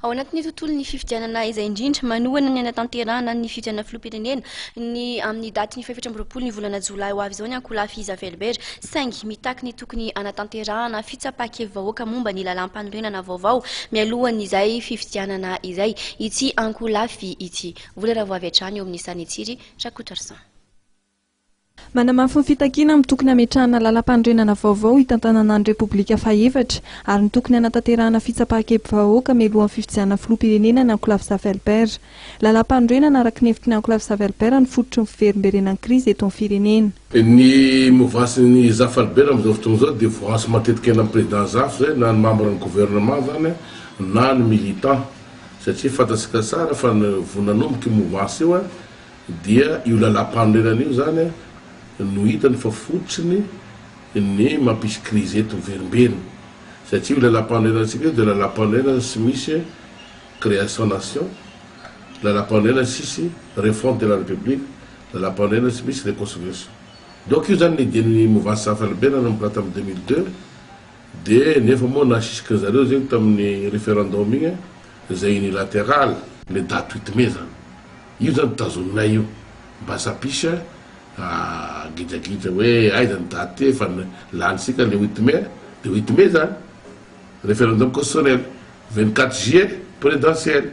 Ao anatin'ny tontolon'ny fifidianana izay indrindra, manohana ny hanatanterahana ny fifidianana filoham-pirenena ny amin'ny datin'ny faha-24 ny volana jolay ho avy izao ny ankolafy Zafy Albert, saingy mitaky ny tokony hanatanterahana fitsapan-kevi-bahoaka momba ny lalàmpanorenana vaovao mialohan'izay fifidianana izay ity ankolafy ity. Vola Ravoavy hatrany eo amin'ny Sanitsiry Rakotoarison. Manamafy ny fitakiana amin'ny tokony hametrahana lalampanorenana vaovao hitantanana ny Repoblika fahefatra ary ny tokony hanatanterahana fitsapahan-kebi-vahoaka mialohan'ny fifidianana filoham-pirenena ny ankolafy Zafy Albert. Lalampanorenana araka ny hevitry ny ankolafy Zafy Albert no fototry ny fiverimberenan'ny krizy eto amin'ny firenena. Ny movansin'ny Zafy Albert amin'izao fotoana izao dia voantso matetika eny amin'ny président Zafy izay na ny membre ny gouvernement izany na ny militant satria fantatsika tsara fa ny vao nanomboka io mouvance io Dia io lalàmpanorenana io izany no hitany fa fotsiny ny mampisy crise eto miverimberina. Satria io lalàmpanorenantsika io dia lalàmpanorenana tsy misy création nation, lalàmpanorenana tsisy refonte de la république, lalàmpanorenana tsy misy réconciliation. Donc io izany ny idée-n'ny mouvance Zafy Albert nanomboka tamin'ny 2002 dia nefa moa nasisiky zareo zegny tamin'ny référendum igny izay unilatéral le date huit mai zany. Io zany tazoninay io mba tsy hampisy gidragidra hoe aiza ny date efa lanintsika le huit mai de huit mai zany referendum constitutionnel, 24 juillet présidentiel.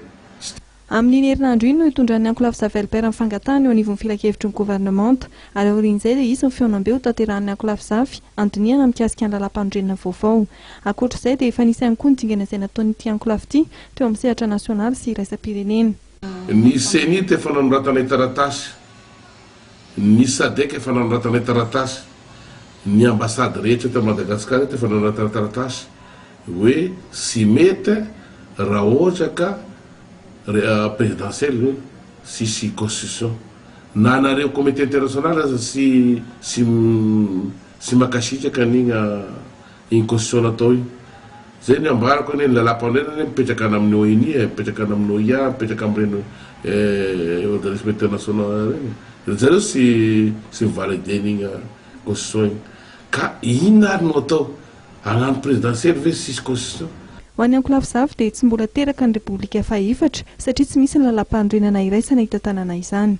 Amin'iny herinandro iny no hitondran'ny ankolafy Zafy Albert ny fangatahany eo anivon'ny filankevitry ny governemanta ary aorian'izay dia hisy ny fihaonambe hotanterahan'ny ankolafy Zafy handinihana mikasika ny lalàmpanorenana vaovao. Ankoatra izay dia efa nisy ihany koa ny dingana izay nataon'ity ankolafy ity teo amin'ny sehatra nasionaly sy iraisam-pirenena. Ny Cenit efa nanoratanay taratasy, ny Sadec efa nanoratanay taratasy, ny ambassade rehetra eto Madagascar eto efa nanoratana taratasy hoe tsy mety raha ohatra ka présidentielle hoe tsisy constitution. Na nareo comité international aza tsy tsy tsy mankasitraka an'igny Iny constitution natao iny. Zay ny ambarako anie, ny lalam-panorenana anie mipetraka any amin'ny ONU e, mipetraka any amin'ny OIA, mipetraka amin'ireny organisme international ireny e. Ry zareo tsy tsy mi-valider an'igny constitution igny. Ka inona ary no atao? Hagnano présidentielle ve tsisy constitution? Ho an'ny ankolafy Zafy dia tsy mbola teraka ny Repoblika fahefatra satria tsy misy ny lalàmpanorenana iraisana hitantanana izany.